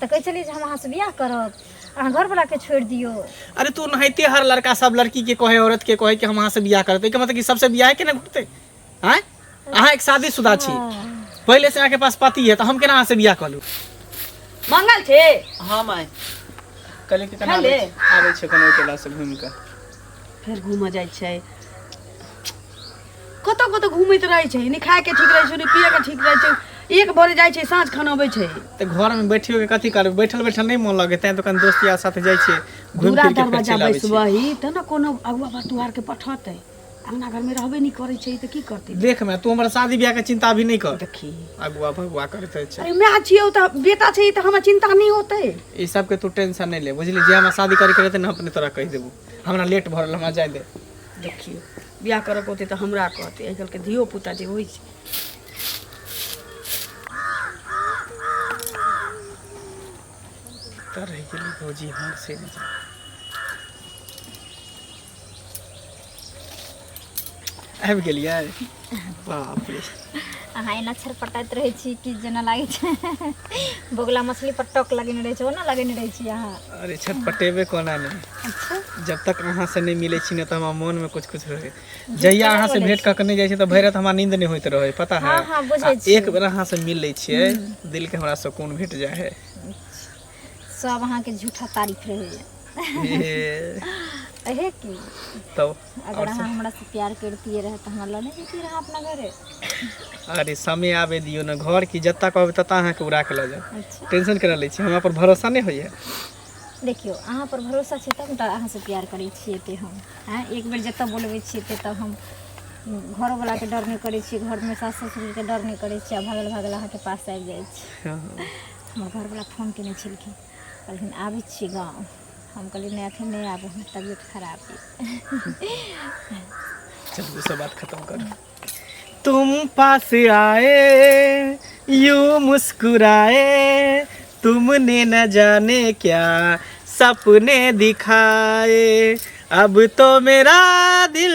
तऽ कहै छलियै जे हम अहाँसँ बियाह करब, अहाँ घरवलाके छोड़ि दियौ। अरे तू ओनाहिते हर लड़का सब लड़की के कहे, औरत के कहे कि हम अहाँ से बियाह करब, एहिके मतलब कि सबसे बियाह के ने घुटते आँय? अहाँ एक शादीशुदा छी, पहले से अहाँके पास पति है, तऽ हम केना अहाँ से बियाह कऽ लू? मंगल छे। हाँ माय, कहलियै कि कना खा ले। आबै छै कोनो टोला से घुमि कऽ। फेर घूमऽ जाइ छै, कतऽ कतऽ घूमैत रहै छै। नहि खायके ठीक रहै छै, नहि पियके ठीक रहै छै। एक भोरे जाइ छै, साँझ खन अबै छै। तऽ घरमे बैठियो के कथी करबै? बैठल बैठल नहि मोन लगै, तैं तऽ कनि दोस्त यार साथे जाइ छियै घुमि दूरा फिर के, फेर दरवाजा चलि आबै छियै। बैसबही तऽ ने कोनो अगुआ बटुआरके पठतै। अंगना घरमे रहबे नहि करै छै तऽ की करतै? देख मैं, तू हमर शादी ब्याह के चिंता अभी नहीं कर। देखी, अगुआ भगुआ करैत रहै छै। अरे माय छियौ तऽ, बेटा छै तऽ हमरा चिंता नहि होतै? ई सबके तू टेंशन नहीं ले, बुझली? जे हमरा शादी करे के रहतै ने, हम अपने तोरा कहि देबो। हमरा लेट भऽ रहल, हमरा जाय दे। देखियौ, बियाह करऽके होतै तऽ हमरा कहतै। आइ काल्हिके धियो पुता जे होइ छै। तऽ रहि गेली भौजी हमर, से नहि जाय। आबि गेलियै, बाप रे। अहाँ एना छरपटाइत रहै छी कि जेना लागै छै बगुला मछली पर टक लगेने रहै छै, ओना लगेने रहै छी अहाँ। अरे छटपटेबे कोना नहि? अच्छा। जब तक अहाँ से नहि मिलै छी ने, तऽ हमरा मोनमे कुछ कुछ रहै। जहिया अहाँ से भेंट कऽ के नहि जाइ छी, तऽ भरि राति हमरा नींद नहि होइत रहै, पता है? हाँ, हाँ, बुझै आ छी। एक बेर अहाँ से मिल लै छियै, दिल के हमरा सुकून भेट जाइ है। सब अहाँके झूठा तारीफ रहैया। हे, अहे की तब अगर आओर अहाँ सब? हमरा से प्यार करतियै रहे तऽ हमरा लऽ नहि जैतियै रहे अपना घरे? अरे समय आबे दियौ ने, घर की जतऽ कहबै ततऽ अहाँके उड़ा के लऽ जायब। अच्छा। टेंशन केना लै छी? हमरा पर भरोसा नहि होइया? देखियौ, अहाँ पर भरोसा छै तब ने तऽ अहाँसँ प्यार करै छियै एते हम। आँय, एक बेर जतऽ बोलबै छियै ततऽ हम घरोवलाके डर नहि करै छियै, घरमे सास ससुरके डर नहि करै छियै आ भागल भागल अहाँके पास आबि जाइ छी। हमर घरवला फोन केने छलखिन, कहलखिन आबै छी गाँव। हम कहलियै नहि, एखन नहि आबू, हमर तबियत खराब यऽ। चलू, सब बात खत्म करू। तुम पास आए, यूं मुस्कुराए, तुमने न जाने क्या सपने दिखाए, अब तो मेरा दिल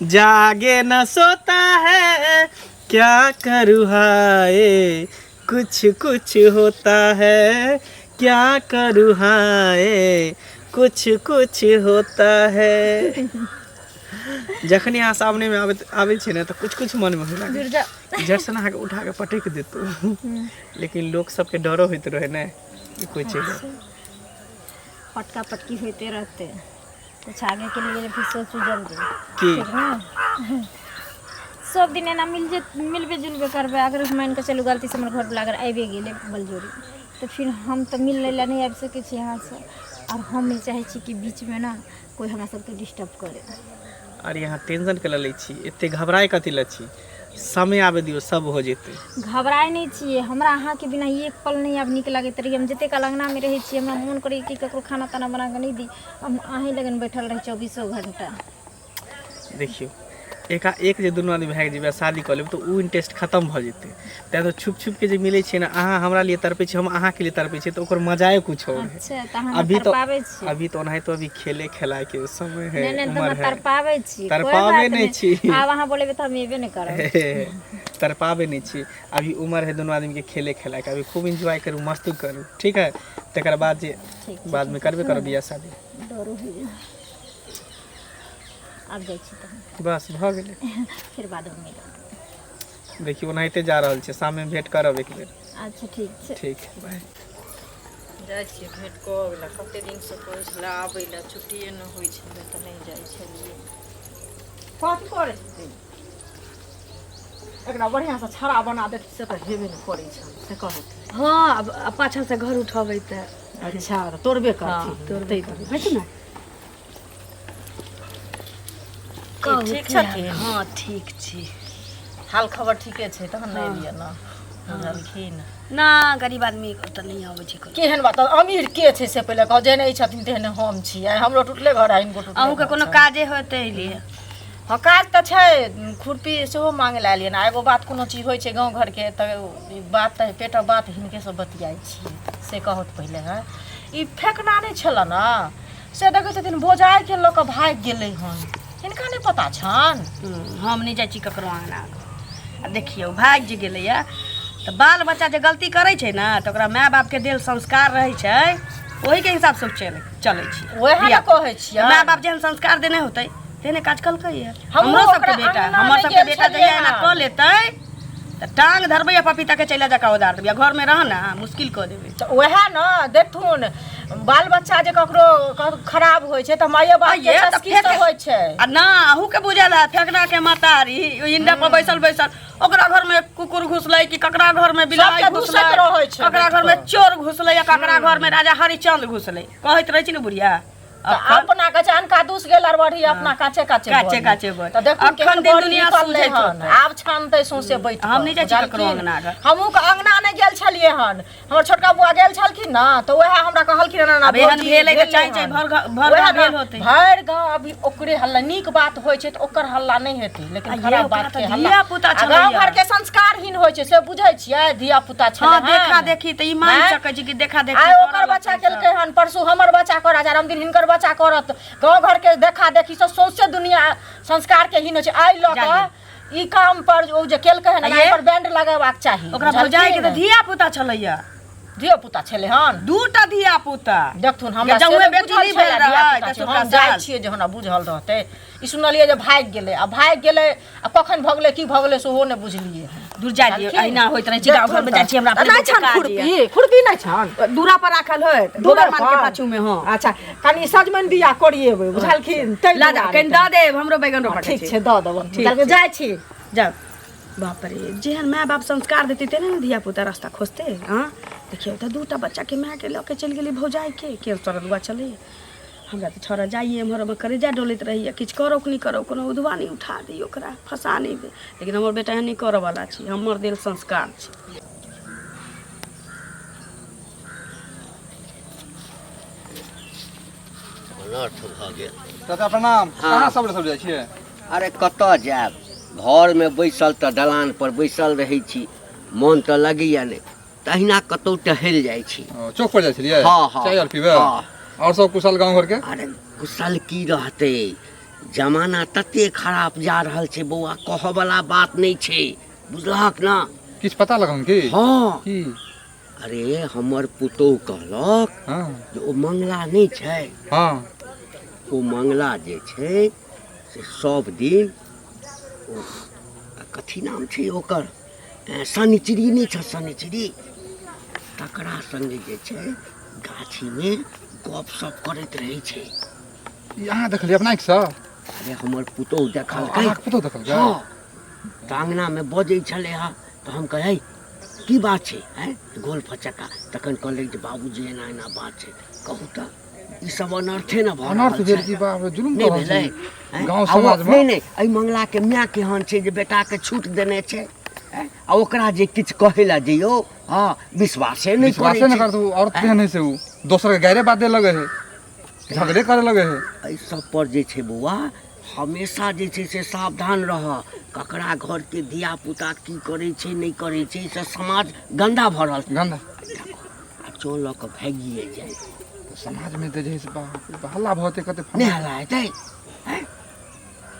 जागे न सोता है, क्या करूँ हाय, कुछ कुछ होता है, क्या करूँ हाय, कुछ कुछ होता है। जखन अहाँ सामनेमे आबैत आबै छै ने, तऽ कुछ कुछ मनमे होय लागै। दूर जाउ। झट से अहाँके उठा के पटकि देतौ, लेकिन लोक सबके डरो होइत रहै ने कि कोइ चलि आएत। पटका पटकी होइते रहते। कुछ आगे के लिए भी सोचू जल्दी। की? ठीक ने? सब दिन एना मिल जे मिलबे जुलबे करबै, अगर मानि कऽ चलू गलतीसँ हमर घरवला अगर आबिए गेलै बलजोरी, तऽ फिर हम तऽ मिलै लए नहि आबि सकै छी अहाँसँ। आओर हम नहि चाहै छी कि बीचमे ने कोइ हमरा सबके डिस्टर्ब करे। अरे अहाँ टेंशन के लै छी? एते घबराए कथी लए छी? समय आबे दियौ, सब हो जेतै। घबराए नहि छियै। हमरा अहाँके बिना एक पल नहि आब नीक लगैत रहैए। हम जतेक काल अङ्गनामे रहै छी, हमरा मोन करैए कि ककरो खाना ताना बना कऽ नहि दी, हम अहीँ लगन बैठल रही चौबीसो घण्टा। देखियौ, एकाएक जे दुनू आदमी भागि जेबै आ शादी कऽ लेबै, तऽ ओ इंटरेस्ट खतम भऽ जेतै। तैँ तऽ छुप छुप के जे मिलै छै ने, अहाँ हमरा लिए तड़पै छी, हम अहाँके लिए तड़पै छी, तऽ ओकर मजाए कुछ और है। अच्छा, तऽ अहाँ हमरा अभी तो तड़पाबै छी? अभी तो ओनाहितो अभी खेले खेलाए के समय है, नहि नहि, तऽ उम्र हमरा है। तड़पाबै छी? कोइ तड़पाबै बात नहि छी। आब अहाँ बोलेबै तऽ हम एबे नहि करब। तड़पाबै नहि छी। अभी उम्र है दुनू आदमी के खेले खेलाए के, अभी खूब एंजॉय करू, मस्ती करू, ठीक है? तकर बाद जे ठीक छै। बादमे ठीक छै, करबे सुनू करब ने, बियाह शादी। डरो होइए। आब जाइ छी तहन। बस भऽ गेलै। फेर बादमे मिलब। देखियौ, ओनाहिते जा रहल छै, शाममे भेंट करब एक बेर। अच्छा, ठीक छै। ठीक, बाय। जाइ छियै भेँट कऽ अबै लए। कते दिनसँ कहै छलै आबै लए, छुट्टिए नहि होइ छलै तऽ नहि जाइ छलियै। कथी करै छथिन? एकरा बढ़िआँसँ छड़ा बना देत से तऽ हेबे नहि करै छनि, से कहू। हँ, आब आब पाछाँ से घर उठबै तऽ। अच्छा, तऽ तोड़बे करथिन? तोड़बे तै करबै। होइ छै ने। कहू, ठीक छथिन? हँ, ठीक छी। हाल खबर ठीके छै तहन ने एलियै ने, बुझलखिन ना, गरीब आदमी ओतऽ नहि अबै छै कोनो। केहन बात? अमीर के छै से पहिले कहू। जेहने ई छथिन तेहने हम छी। आइ हमरो टूटले घर आ हिनको टूटले अहूँके घर कोनो छनि। काजे होतै एलियै? हँ, काज तऽ छै, खुरपी सेहो मांगे लए एलियै ने। एगो बात, कोनो चीज होइ छै गाँव घरके तऽ ई बात तऽ पेटक बात हिनकेसँ बतियाइ छियै, से कहत पहिले। हँ, ई फेकना नहि छलनि ने, से देखै छथिन भौजाइके लऽ कऽ भागि गेलै हन, हिनका नहि पता छनि। हम नहि जाइ छी ककरो अङ्गना। आ देखियौ, भागि जे गेलैए तऽ बाल बच्चा जे गलती करै छै ने तऽ ओकरा माय बापके देल संस्कार रहै छै ओहिके हिसाबसँ ओ चलै चलै छै वएह ने कहै छियै माय बाप जेहन संस्कार देने होतै तेहने काज कलकै ये हमरो हमरो सबके ओकरा बेटा अङ्गना हमर नहि सबके गेल बेटा छलियै जहिया एना हन। कऽ लेतै तऽ टांग धरबै आ पपीता के चैला जकाँ उदार देबै आ घरमे रह ने मुश्किल कऽ देबै तऽ उएह ने देखथुन बाल बच्चा जे ककरो खराब होइ छै तऽ माये बाप के ये तऽ चस्की से फेक- होइ छै आ ना अहूँ के बुझल है फेकना के महतारी इंडा पर बैसल बैसल ओकरा घर में कुकुर घुसलै कि ककरा घर में बिलाइ सबके घुसलै दूसैत रहै छै ककरा घर में चोर घुसलै या ककरा घर में राजा हरिचंद घुसलै कहैत रहै छी ने बुढ़िया तऽ अपना काचे अनका दूस गेल आर बढ़ी अपना काचे काचे काचे बड़ी। काचे बड़ी। तऽ देखू अखन केहन दिन बड़ी दुनिया निकललै सुझैत हन। होतै। आब छानतै सौंसे बैठ हम नहि जाइ छी ककरो अंगना ग। हमहूँ के अंगना नहि गेल छलियै हन हमर छोटका बुआ गेल छलखिन ने तऽ वएह हमरा कहलखिन एना एना आब एहन भौजी भेलै तऽ भेलै चाँइ चाँइ हन। भर भर वएह गाँव ने, भेल होतै। भरि गाँव अभी ओकरे हल्ला नीक बात होइ छै तऽ ओकर हल्ला नहि हेतै लेकिन आ ये खराब ओकरा बात तऽ के हल्ला धिया-पुता आ गाँव छलैया। घर के संस्कारहीन होइ छै से बुझै छियै धिया पुता छलै हँ देखा हन। देखी तऽ ई मान आँय? सकै छी कि देखा देखी आइ ओकर करऽ बच्चा लगतै सब। केलकै हन परसू हमर बच्चा करत चारम दिन हिनकर बच्चा करत गाँव घर के देखा देखी से सौंसे दुनिया संस्कार के हीन होइ छै आइ लऽ कऽ ई काम पर ओ जे केलकै हन आ ये? एहि पर बैंड लगेबाक चाही ओकरा भौजाई के तऽ धिया पुता छलैया धियो पुता छलै हन दूटा धिया पुता देखथुन हमरा जौं से नहि बेटी बुझल नहि भेल छलै रहै, धिया-पुता तऽ छै। सुखा हम जाइ साल। छियै जे हमरा बुझल रहतै ई सुनलियै जे भागि गेलै आ भागि गेलै आ कखन भगलै की भगलै सेहो नहि बुझलियै हम दूर जा दियौ जानकी? अहिना होइत रहै छै गाँव घरमे जाइ छी हमरा अपने नहि बहुते छन काज खुरपी यऽ। खुरपी नहि छन दूरा पर राखल होइत दूरा गोबर मान के पर? पाछू में हँ अच्छा कनि सजमनि बिया करिएबै बुझलखिन ताहि ला जा दुआरे कनि दऽ देब हमरो बैगन रोपऽ ठीक छै दऽ देबनि ठीक बुझलखिन? छै। जाइ छी जाउ बाप रे जेहन माय बाप संस्कार देतै तेहने ने धिया पुता रास्ता खोजतै हँ देखियौ तऽ दूटा बच्चाके मायके लऽ के चलि गेलै भौजाइके के सरदुआ चलैए हमरा तऽ छौड़ा जाइए एम्हर ओम्हर करेजा डोलैत रहैए किछु करो कि नहि करो कोनो उधवा नहि उठा दी ओकरा फँसा नहि दे लेकिन हमर बेटा एहन नहि करऽवला छै हमर देल संस्कार छै अनर्थ भऽ गेल चाचा प्रणाम हँ। कहाँ सब सब जाइ छियै अरे कतऽ जायब घरमे बैसल तऽ दलान पर बैसल रहै छी मोन तऽ लगैया नहि तहिना कतौ टहल जाइ छी ओ, चौक पर जाइ छलियै हँ, हँ। चाय आर पीबै हँ। आओर सब कुशल गाँव घरके अरे कुशल की रहतै जमाना तते खराब जा रहल छै बौआ कहऽवला बात नहि छै बुझलहक ने किछु पता लगल की हँ की अरे हमर पुतोहु कहलक हँ जे ओ मंगला नहि छै हँ ओ मंगला जे छै से सब दिन ओ कथी नाम छै ओकर शनिचरी नहि छै शनिचरी तकरा सङ्गे जे छै गाछीमे गप सप करैत रहै छै ई अहाँ देखलियै अपना आँखिसँ अरे हमर पुतोहु देखलकै अहाँके पुतोहु देखलकै हँ तऽ अङ्गनामे बजै छलै हँ तऽ हम कहै की बात छै आँय गोल फचक्का तखन कहलक जे बाबूजी एना एना बात छै कहू तऽ ई सब अनर्थे ने भऽ अनर्थ रहल भेल छै की बाप रे जुलुम नहि कऽ रहल भेलै छै आँय? गाँव आ ओ- समाजमे नहि नहि एहि मंगलाके माय केहन छै जे बेटाके छूट देने छै आँय? आ ओकरा जे किछु कहै लए जइयौ हँ विश्वासे नहि विश्वासे करै नहि छै करत ओ औरत केहन है से ओ दोसर के गायरे बात दे लगे है झगड़े करे लगे है एहि सब पर जे छै बौआ हमेशा जे छै से सावधान रह ककरा घरके धिया पुता की करै छै नहि करै छै से समाज गन्दा भऽ रहल छै गन्दा आ चोर लऽ कऽ भागिए जाइ समाजमे तऽ जे है से बाप रे बाप, हल्ला भऽ जेतै कते नहि हल्ला हेतै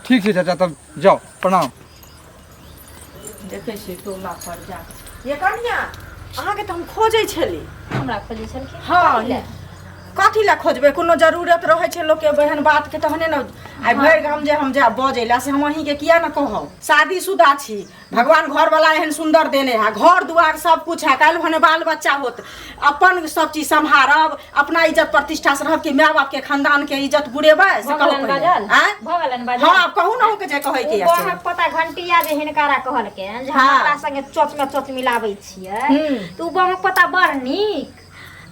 ठीक छै चाचा तब जाउ प्रणाम देखै छियै टोला पर जा ये कनिया अहाँके तऽ हम खोजै छली हमरा खोजै छलखिन हँ कथी लए? कथी लए खोजबै कोनो जरूरत रहै छै लोकके एहन बातके तहने ने आइ भरि गाम जे हम जायब बजै लए से हम अहीँके किया ने कहब शादीशुदा छी भगवान घरवला एहन सुन्दर देने है घर दुआर सब कुछ है काल्हि भने बाल बच्चा होत अपन सब चीज सम्हारब अपना इज्जत प्रतिष्ठा से रहब कि माय बाप के खानदान के इज्जत बुरेबै से भऽ कहू गेलनि पहिले। बाजल आँय? भऽ गेलनि बाजल हँ आब कहू ने अहूँके जे कहै के ओ यऽ से। बहक पता घंटिया जे हिनकारा कहलकै जे हम हाँ। ओकरा संगे चोच में चोच मिलाबै छियै तऽ ओ बहक पता बड़ नीक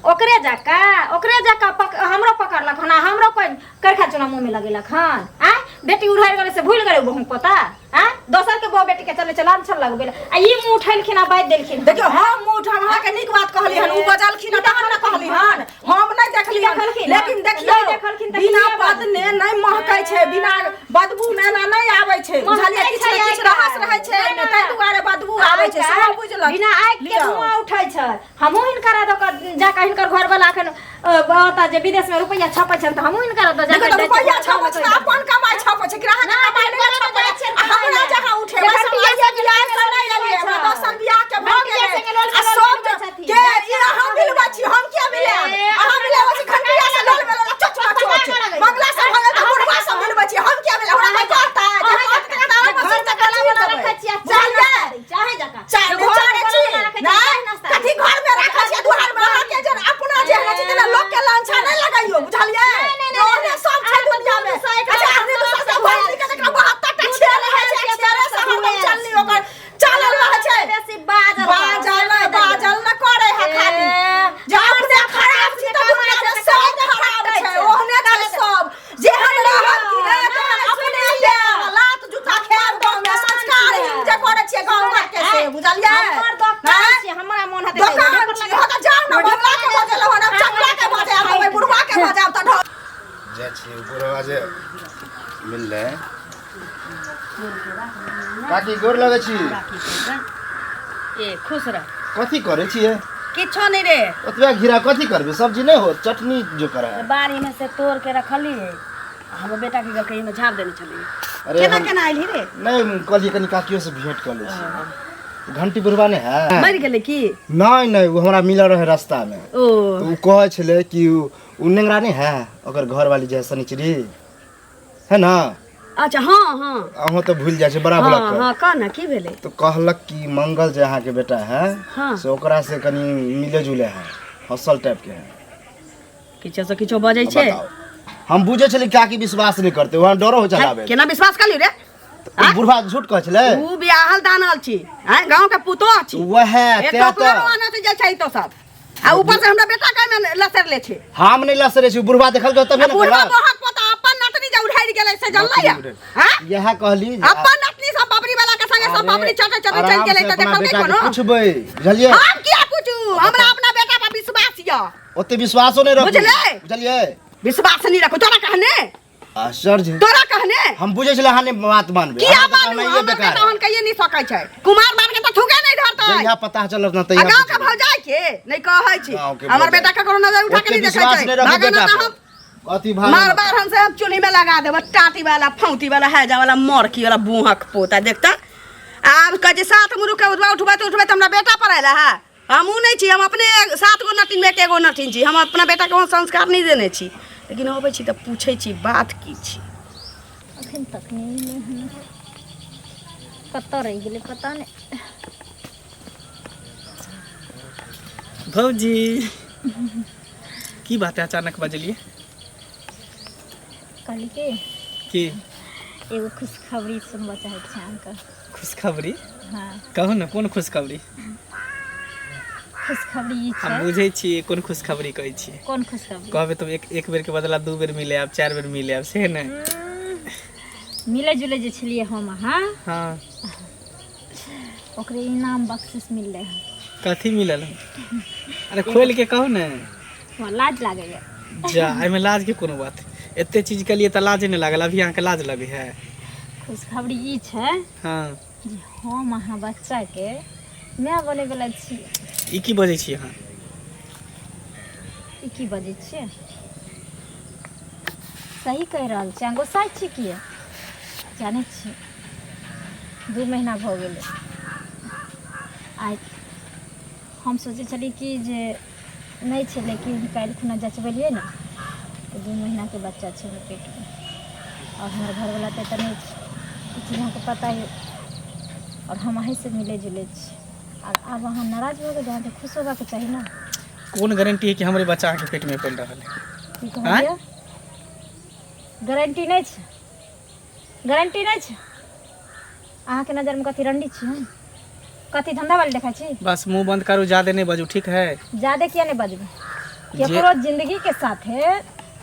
ओकरे जकाँ ओकरे जकाँ पक हमरो पकड़लक हन आ हमरो कोइ करखा चूना मुँहमे लगेलक हन आँय बेटी उड़ारि गेलै से भूलि गेलै ओ बहक पता आँय दोसर के बहु बेटी के चले चलान छल लगबे आ ई मुँह उठेलखिन आ बाजि देलखिन देखियौ हम मुँह उठाम अहाँके नीक बात कहली हन ओ बजलखिन हन तहन ने कहली हन हम नहि देखली हन देखलखिन हन? लेकिन देखियौ नहि देखलखिन तऽ बिना किया पद ने नहि महकै छै बिना बदबू ने एना नहि आबै छै बुझलियै महकै किछु ने छै किछु रहस्य रहै छै नहि, एहिमे नहि। ताहि दुआरे बदबू आबै छै सेहो बुझलक बिना आगि के लिअ। धुआं उठै छै हमहूँ हिनकर दऽ कऽ जाकऽ हिनकर घरवला एखन ओतऽ जे विदेशमे रुपैआ छपै छनि तऽ हमहूँ हिनकर ओतऽ जाकऽ देखो तऽ रुपैआ छपै छै तऽ अपन कमाइ छपै छै ग्राहक कमाइ नहि छपै छै आ हमरा जहाँ उठेबै समाज बियाह से नहि एलियै, हमरा 10 साल बियाह के भऽ गेलै। आ सब के ई अहाँ मिलबै छी, हम किया मिलायब? अहाँ मिलाबै छी घंटिया से लल मिलल चोच चोच। बंगला से भऽ गेल तऽ बुढ़वा सब मिलबै छी, हम किया मिलायब? हमरा कोइ कहतै? जे कहतै तऽ आराम से घर में चीर वाला देबै। रखै छियै, बुझलियै? चाहे जकाँ। चाहे घर में चारे छी वाला रखै छियै, नहि चाहे नाश्ता। कथी घर में राखै छियै दुआर में अहाँके जे अपना जे होइ छै तेना लोक के लांछा नहि लगैयौ बुझलियै ओहने सब छै दुनिया में अच्छा आदमी दोसर के भरि के देखा 72 टा छेड़ रहै छै छेड़े से हरदम चलनी ओकर चलल रहै छै बेसी बाजल बाजल नहि बाजल नहि करै है खाली जे अपने खराब छी तऽ दुनिया में सब खराब छै ओहने छै सब जेहन रहब कि ने तेहन अपने लेब लात जूता खायब गाँव में संस्कारहीन जे करै छियै गाँव घर के से बुझलियै हमर दोकान आँय? छी, हमरा मोन हेतै दोकान छी हो तऽ जाउ ने बंगला के बजेलहुँ हन आब चंगला के बजायब तऽ ओहि बुढ़वा के बजायब तऽ ढो जाइ छियै बुढ़वा जे मिललै काकी गोर लगै छी ए खुश रह कथी करै छियै किछो नहि रे ओतबे घिरा कथी करबै सब्जी नहि होत चटनी जो करै बाड़ी में से तोड़ के रखली है आ हमर बेटा की कहलकै एहिमे झाँप देने छलियै अरे केना हम केना अयली रे नहि कहलियै कनि काकियो से भेंट कऽ लै छी घंटी बुढ़वा नहि है मरि गेलै की नहि नहि ओ हमरा मिलल रहै रास्तामे ओ तऽ ओ कहै छलै कि ओ नेंगरा नहि है ओकर घरवाली जे है शनिचरी है ना अच्छा हाँ हाँ अहूँ तऽ भूलि जाइ छै बड़ा हाँ भलक हाँ कह ना की भेलै तऽ कहलक कि मंगल जे अहाँके बेटा है हाँ। से ओकरा से कनि मिले जुले है हसल टाइप के है किछो से किछो बजै छै बताउ हम बुझै छली काकी विश्वास नहि करते वहाँ डरो होइ छल आबे केना विश्वास कर लियौ रे ओ बुढ़वा झूठ कहै छलै ऊ बियाहल दानल छी आँय गाँव के पुतोह छी वएह एक तें टोपलो तऽ आनत जाइ छै तो सब आ ऊपर से हमरा बेटा के में लसर ले छै हम नहि लसरे छी बुढ़वा देखल के तबे आ ने बुढ़वा कहलक बहक पोता अपन नतनी जे उधारि गेलै से जानलै या हां इएह कहली जे अपन नतनी सब बबरी वाला के संगे सब बबरी चटे चटे चल आराम गेलै से त अपना देखल बेटा के कोनो पूछबै बुझलियै हम किया पूछू हमरा अपना बेटा पर विश्वास य ओते विश्वासो नहि रखू बुझलै? बुझलियै विश्वास नहीं रखू तोरा कहने आश्चर्य तोरा कहने हम बुझै छलै अहाँ नहि बात मानबै किया अहाँ तऽ मानू कहनाइए हमर बेकार बेटा हन कहिए नहीं सकै छै कुमार मार के त थूके नहीं धरतै जहिया पता चलत ना आ तहिया गाँव के भौजाई के नहीं कहै छी गाँव के हमर भौजाई। बेटा ककरो नजर उठा के ओते नहीं देखै विश्वास छै नहि रखू भागे बेटा ना पर। हम कथी भाग मार बार हम से हम चूल्ही में लगा देब टाटी वाला फौती वाला हैजा वाला मरकी वाला बुहक पोता देखता आब कहै छै सात मुरुख के उठबा उठबै तऽ उठबै तऽ हमरा बेटा पर आयल है हमहूँ नहि छी हम अपने सात गो नटिनमे एक एगो नटिन छी हम अपना बेटाके ओहन संस्कार नहि देने छी लेकिन अबै छी तऽ पूछै छी बात की छी अखन तक नहि एलै हन कतऽ रहि गेलै पता नहि भौजी की बात है अचानक बजलिए कहली कि की एगो खुशखबरी सुनबऽ चाहै छी अहाँके खुशखबरी हाँ कहू ने कोन खुशखबरी खुशखबरी ई हम छै बुझै छियै कोन खुशखबरी कहै छियै कोन खुशखबरी कहबै तऽ एक एक बेरके बदला दू बेर मिले आब चारि बेर मिले आब से ने मिले जुले जे छलियै हम अहाँ हाँ ओकरे इनाम बख्शिश मिललै हन कथी मिलल हन अरे खोलि के कहू ने हमरा लाज लागैए जा एहिमे लाजके कोनो बात एते चीज केलियै तऽ लाजे नहि लागल अभी अहाँके लाज लगै है खुशखबरी ई छै हाँ जे हम अहाँ बच्चाके माय बनैवला छी ई की बजै छी अहाँ ई की बजै छियै सही कहि रहल छी अहाँ गोसाइ छी किए जानै छी 2 महीना भऽ गेलै आइ हम सोचै छलियै कि जे नहि छै लेकिन काल्हि खुना जँचबेलियै ने तऽ 2 महीनाके बच्चा छै हमर पेटमे आओर हमर घरवला तऽ एतऽ नहि छै ई चीज अहाँके पता यऽ आओर हम अहीँसँ मिलै जुलै छी आओर आब अहाँ नाराज भऽ गेलियै अहाँके खुश होबाके चाही ने कोन गारंटी है कि हमरे बच्चा अहाँके पेटमे पलि रहल है की कहलियै गारंटी नहि छै गारंटी नहि छै अहाँके नजरमे कथी रंडी छी हम कथी धंधा वाली देखै छी बस मुंह बंद करू ज्यादा नहीं बजू ठीक है ज्यादा किया नहीं बजबै केकरो जिंदगी के साथे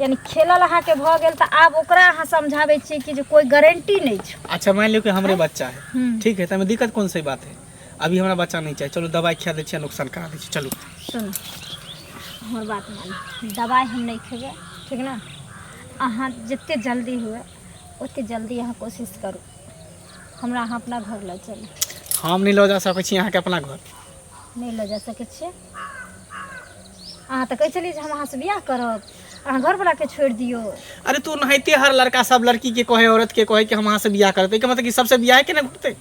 यानी खेलल अहाँके भऽ गेल तऽ आब ओकरा अहाँ समझाबै छियै कि जे कोइ गारंटी नहि छै अच्छा मान लियौ कि हमरे बच्चा है ठीक है तमे दिक्कत कौन सी बात है अभी हमरा बच्चा नहीं चाहिए चलो दवाई खिया दै छियै नुकसान करा दै छियै चलू सुनू हमर बात मानू दवाइ हम नहि खेबै ठीक ने अहाँ जते जल्दी हुए ओते जल्दी अहाँ कोशिश करू हमरा अहाँ अपना घर लऽ चलू हम नहि लऽ जा सकै छी अहाँके अपना घर नहि लऽ जा सकै छियै अहाँ तऽ कहै छलियै जे हम अहाँसँ बियाह करब अहाँ घरवलाके छोड़ि दियौ अरे तू नहाइते हर लड़का सब लड़की के कहे औरत के कहे कि हम अहाँ से बियाह करते के मतलब कि सबसे बियाह के ना घुटते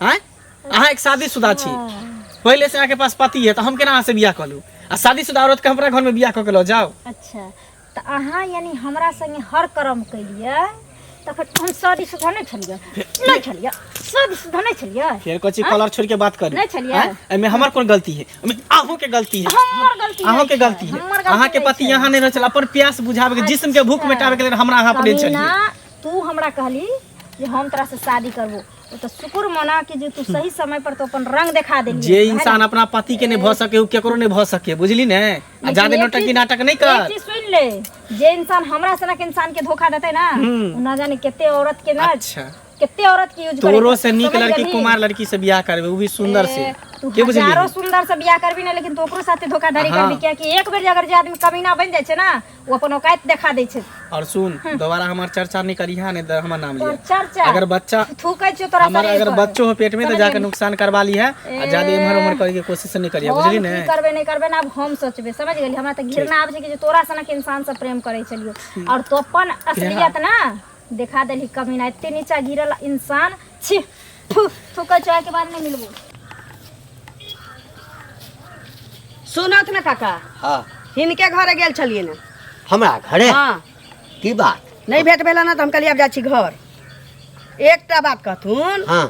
आँय अहाँ एक शादीशुदा छी, पहिले से अहाँके पास पति है, तऽ हम केना अहाँ से बियाह कऽ लू? आ शादीशुदा औरत के हमरा घर में बियाह कऽ के लऽ जाउ। अच्छा, तऽ अहाँ यानी हमरा संगे हर कर्म केलियै तखन हम शादीशुदा नहि छलियै? नहि छलियै? शादीशुदा नहि छलियै? फेर कहै छी कलर छोड़ि के बात करू। नहि छलियै? आँय? एहिमे हमर कोन गलती है? एहिमे अहूँ के गलती है। हमर गलती अहूँ नहि के छै, गलती है। हमर गलती अहाँ के नहि पति छै। यहाँ नहि रहल छल, अपन प्यास बुझाबे के, जिस्म के भूख मिटाबे के लेल हमरा अहाँ पर कमीना, छलियै। तू हमरा कहली जे हम तोरा से शादी करबो, ओ तऽ शुक्र मना कि जे तू सही समय पर तो अपन रंग देखा देली। जे इंसान अपना पति के नहीं भऽ सके उ केकरो नहीं भऽ सके, बुझली ने? आ ज्यादा नौटंकी नाटक नहीं कर। एक चीज सुन ले, जे इंसान हमरा सनक इंसान के धोखा देते ना, उ ना जाने केते औरत के ना। अच्छा, केते औरत के यूज करे। तोरो से नीक लड़की, कुमार लड़की से बियाह करबे, उ भी सुंदर से। तू के बुझलियै? हजारों सुंदर से बियाह करबी ना, लेकिन तू ओकरो साथे धोखाधड़ी करबी, कियाकि एक बेर जे अगर जे आदमी कमीना बन जाइ छै ना, ओ अपन औकात देखा दै छै। और सुन, दोबारा हमार चर्चा नहीं करिहा, नहीं तऽ हमर नाम तोहर लिया। चर्चा अगर बच्चा थूकै छियौ तोरा हमार शरीर अगर पर। बच्चो हो पेट में तो समझ जाके गेली? नुकसान करवा ली है, आ ज्यादा इम्हर उम्हर करे के कोशिश नहीं करिहा, हम बुझली की ने? करबै नहि करबै ने आब हम सोचबै, समझ गेली? हमरा तऽ घृणा आबै छै कि जे तोरा सनक इंसान से प्रेम करै छलियौ और तो अपन असलियत ना देखा देलही। कमीना, एते नीचा गिरल इंसान, छी, थू, थूकै छौ, के बाद नहि मिलबो। सुनत ने काका? हाँ। हिनके घरे गेल छलियै ने। हमरा घरे? हाँ। की बात? नहि भेट भेल ने, तऽ हम कहलियै आब जाइ छी घर। एकटा बात कहथुन। हाँ।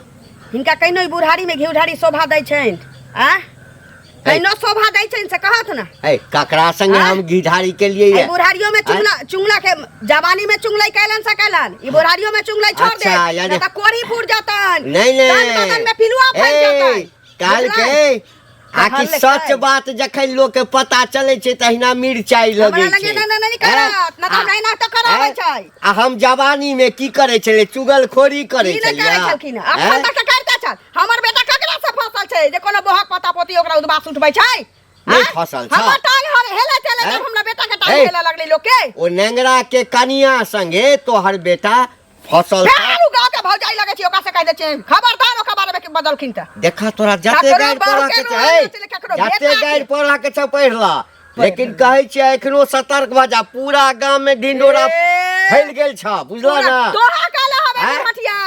हिनका कहिनो ई बुढ़ारी में घी ढारी शोभा दै छनि आ कहिनो शोभा दै छनि से कहत ने। ए, ककरा संगे हाँ? हम घिढारी के लिए एहि बुढ़ारियो में चुगला, चुगला के जवानी में चुगलै कैलन से कैलन, ई बुढ़ारियो में चुगलै छोड़ दे। अच्छा, यानी- नहीं तऽ कोढ़ी फूट जतन, नहीं नहीं तन बदन में पिलुआ फैल ए, जतन। काल के आकि कहलकै। सच बात जखन लोक के पता चले छै तहिना मिरचाई हमरा लगे लगे छै। नहि नहि करत न तऽ हमरा एना तऽ कराबै हैं? छै। आ हम जवानी में की करे छलै? चुगलखोरी करे ई नहि करै छलियै। छलखिन हँ। अखन तक तऽ करिते छल। हमर बेटा ककरा से फसल छै जे कोनो बोहक पता पोती ओकरा उदबास उठबै छै? नहि आँय? फसल छ। हमर टांग हेले चले हैं? जब हमरा बेटा के टांग ए। हेले लगलै लोक के। ओ नेंगरा के कनिया संगे तोहर बेटा फसल छ। फेर उ गाँव के भौजाई लगै छै, ओकरा से कहि दै छै खबरदार ओकर बारे में कि बदलखिन तऽ। देखा, तोरा जते ककरो गारि बाप पढ़ा के के रोआ छै, नहि छलै, ककरो जते बेटा के। गारि पढ़ा के छै पढ़ि ला, लेकिन कहै छियै एखनो सतर्क भऽ जा। पूरा गाम में ढिंडोरा ए, फैल गेल छ, बुझलो ना? तोहा काले हवे हैं? हटिया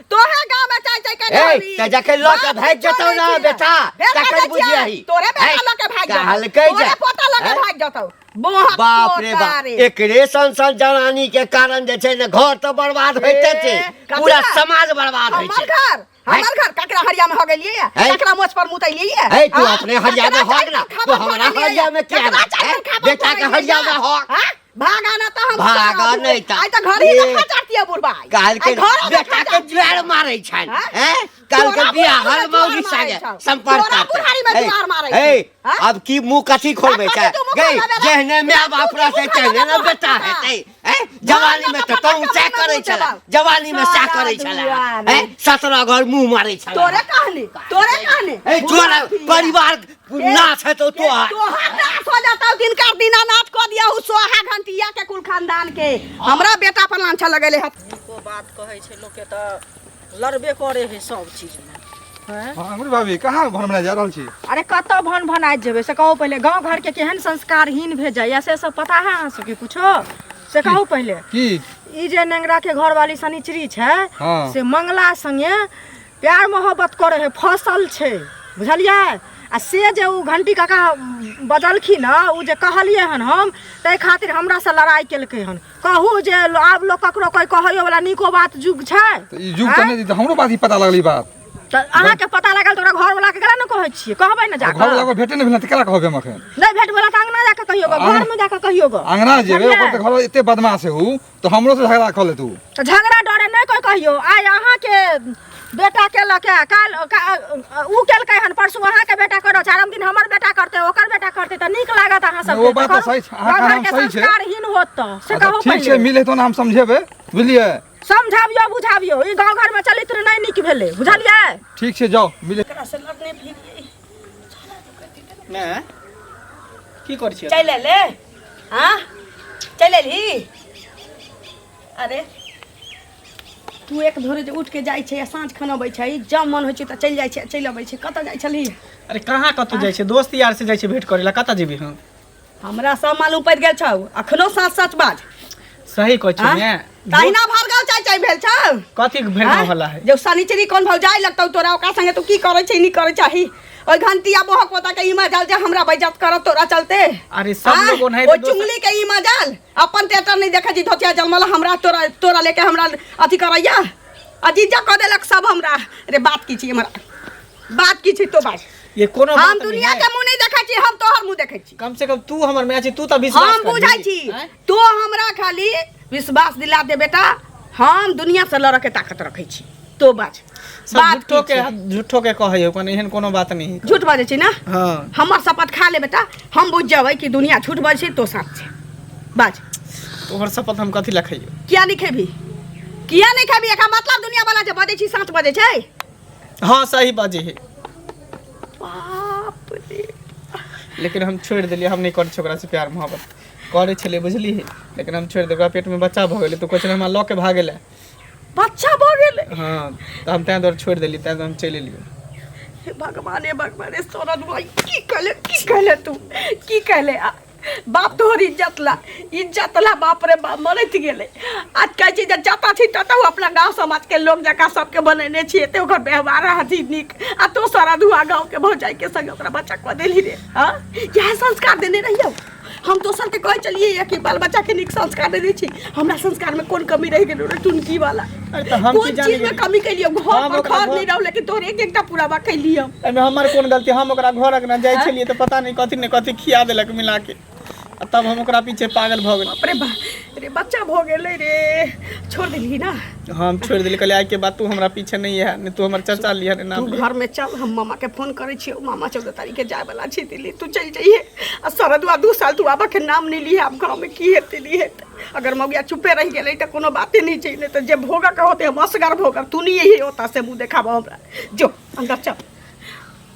तोहे गांव में चाय चाय के ए, तऽ जखन लऽ के भागि जेतौ ना बेटा, तखन बुझियही। तोरे बेटा हैं? लऽ के भागि जेतौ, कहलकै जे तोरे पोता लऽ के हैं? भागि जेतौ बोहक। बाप रे पोता बाप, रे। एकरे सन सन जनानी के कारण जे छै ने, घर तऽ बर्बाद होइते छै, ए, कथी पूरा ला? समाज बर्बाद होइ हमर छै। घर, हमर घर ककरा हरिया में हो गेलियै? हैं? ककरा मोछ पर मुतैलियै? हे, तू अपने हरिया में हग ना, तू हमरा हरिया में किया ना? हैं? बेटा के हरिया में हग। भागा ना तऽ हम भागा चलब। नहि तऽ। आइ तऽ घर ही ए, देखा चाहतियै बुढ़बा आइ। काल्हि के आइ घरो बेटा देखा के चाहतियै। जुआर मारै छनि। हैं? हैं? काल्हि के तोरा बियाह बुढ़ारी हर में मौगी जुआर मारै संगे छौ। संपर्क तोरा करतै। बुढ़ारी में हे, जुआर मारै हे, छौ। हैं? अब की मुंह कथी खोलबै कथी छै? तू मुँह गई, खोलबै रे? जेहने माय बाप तू रहतै मुँह तेहने ने खोलबै बेटा तोहर हेतै। हैं? जवानी में तऽ तहूँ सएह करै छले, जवानी में सएह करै छले। हैं? 17 घर मुंह मारै छले। तोरे कहने, तोरे कहने। ए, तोरा परिवार नाश हेतौ तोहर। तोहर नाश हो जाता, दिनकर दीनानाथ कऽ दिया सोहा घंटिया के कुल खानदान के। हमरा बेटा पर लांछन लगेले हत। नीको बात कहै छै लोकके तऽ लड़बे करे है सब चीजमे। हाँ, अंगूरी भाभी, कहाँ भन जा रहल छी? अरे कतऽ भन भनाइत जेबै से कहू पहिले। गाँव घरके केहन संस्कारहीन भेजैया से सब पता है अहाँ सबके कुछो? से कहू पहिले। की? ई जे नेंगरा के घरवाली शनिचरी छै, हाँ। से मंगला संगे प्यार मोहब्बत करे है, फसल छै, बुझलियै? आ से जे ओ घंटी काका बजलखिन हँ, ओ जे कहलियै हन हम, ताहि खातिर हमरासँ लड़ाइ केलकै हन। कहू जे आब लोक ककरो कोइ कहैयो वाला नीको बात जुग छै? तऽ ई जुग तऽ नहि, हमरो बात ई पता लगल ई बात। तऽ अहाँके पता लागल तऽ ओकरा घरवला के केना ने कहै छियै? कहबै ने जाकऽ। घर वाला भेटे नहि भेल तऽ केना कहबै हम एखन? नहि भेट भेला तऽ अंगना जाकऽ कहियो गऽ, घरमे जाकऽ कहियो गऽ। अंगना जेबै, ओकर तऽ घर एते बदमाश है उ, तऽ हमरो से झगड़ा कऽ लेत उ। तऽ झगड़ा डरे नहि कोइ कहियो। आइ अहाँके बेटा केलक काल्हि उ केलकै हन, परसू अहाँके बेटा करत, चारिम दिन हमर बेटा करतै, ओकर बेटा करतै, तऽ नीक लागत अहाँ सबके? ओ बात तऽ सही छै, अहाँके नाम सही छै। संस्कारहीन होत तऽ से अच्छा, कहू ठीक छै। पहिले। मिले तो ने हम समझेबै, बुझलियै? समझाबियौ बुझाबियौ, ई गाँव घरमे चलित्र नहि नीक भेलै, बुझलियै? ठीक छै, जाउ मिले। एकरा से लड़ने फिरियै। ने की करै छियै? चलि अयलै? हाँ, चलि अयलही? अरे तू एक भोरे जे उठ के जाइ छै आ साँझ खन अबै छै, जब मन होइ छै तऽ चलि जाइ छै आ चलि अबै छै। कतऽ जाइ छलही? अरे कहाँ कतौ जाइ छै, दोस्त यार से जाइ छै भेंट करै लए, कतऽ जेबै हम? हमरा सब मालूम पड़ि गेल छौ। अखनो साँच सच बाज। सही कहै छियै ने। तहिना भार्गव चाय चाय भेल छौ। कथी भेल आँय? हल्ला है? जो शनिचरी कोन भौजाई लगतौ तोरा, ओकरा संगे तू की करै छै नहि करै चाही। ओहि घंटिया बोहक पोता के ई मजाल जे हमरा बेइज्जत करत तोरा चलते। अरे सब आँय? लोग ओनाहिते ओहि दोसर- चुंगली के ई मजाल, अपन टेटर नहीं देखै छी, धोतिया जलमल हमरा तोरा तोरा लेके हमरा अथी करैया अजीजा कऽ देलक सब हमरा। रे बात की छी हमरा, बात की छी तो बात? ये कोनो हम बात नहीं दुनिया है। के मुंह नहीं देखै छी, हम तोहर मुंह देखै छी। कम से कम तू हमर माय छी, तू तऽ विश्वास हम करबही। बुझै छी। आँय? तो हमरा खाली विश्वास दिला दे बेटा, हम दुनिया से लड़के ताकत रखै छी। तो बाज सब बात झूठो की के छै? झूठो के कहै हो, कोनो एहन कोनो बात नहीं है। झूठ बाजै छी ना? हाँ। हमर शपथ खा ले बेटा, हम बुझ जेबै कि दुनिया झूठ बाजै छै, तो साथ छै। बाज। तोहर शपथ हम कथी लए खइयो? किया नहीं खेबी? किया नहीं खेबी? एकर मतलब दुनिया वाला जे बजै छी साँच बजै छै? हाँ सही बाजे है। बाप रे। लेकिन हम छोड़ि देलियै, हम नहि करै छी ओकरा से प्यार मोहब्बत। करै छलियै बुझलियै, लेकिन हम छोड़ि देलियै। ओकरा पेटमे बच्चा भऽ गेलै तऽ कहै छलै हमरा लऽ के भागै लए। बच्चा भऽ गेलै? हाँ, तऽ हम ताहि दुआरे छोड़ि देलियै, ताहि दुआरे हम चलि एलियै। हे भगवाने भगवाने, सोरन भाई की कहले, की कहले तू, की कहले? आ, बाप तोहर इज्जत ला, इज्जत ला, बाप रे बाप मरैत गेलै। आज कहै छी जे जतऽ छी ततऽ ओ अपना गाँव समाजके लोक जकाँ सबके बनेने छी, एते ओकर व्यवहार अथी नीक, आ तो सारा धुआ गाँवके भौजाइके संगे ओकरा बच्चा कऽ देलही रे। हाँ, इएह संस्कार देने रहियौ? हम दोसरके कहै छलियै कि बाल बच्चाके नीक संस्कार देने छी, हमरा संस्कारमे कोन कमी रहि गेलै रे टुनकी वाला? अरे तऽ हम की कोन जानि चीजमे गेलियै? कमी केलियौ? घर हम पर ओकरा घर घर- नहि रहौ, लेकिन तोहर एक एकटा पुराबा कैलियौ। एहिमे हमर कोन गलती? हम ओकरा घर अंगना जाइ छलियै तऽ पता नहि कथी ने कथी खिया देलक मिला के, आ तब हम ओकरा पीछे पागल भऽ गेली। बाप रे बाप रे, बच्चा भऽ गेलै रे, छोड़ देलही ना? हम छोड़ि देलियै, कहलियै आइके बाद तू हमरा पीछे नहि है, नहि तू हमर चाचा लिहऽ नहि तू नाम लिहऽ। घर में चल, हम मामा के फोन करै छियौ, मामा 14 तारीख के जाय वाला छै दिल्ली, तू चलि जइहे आ सरदुआ 2 साल तू आबऽ के नाम नहि लिहे। आब गाँव में की हेतै नहि हेतै, अगर मौगिया चुपे रहि गेलै तऽ कोनो बाते नहि छै, नहि तऽ जे भोगऽ के होतै हम असगर भोगब, तू नहि अइहे ओतऽ से मुँह देखाबऽ हमरा। जो अंदर चल।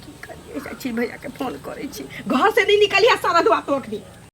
की करियै, जाइ छी भैया के फोन करै छी। घर से नहि निकलिहे सरदुआ तू अखनी।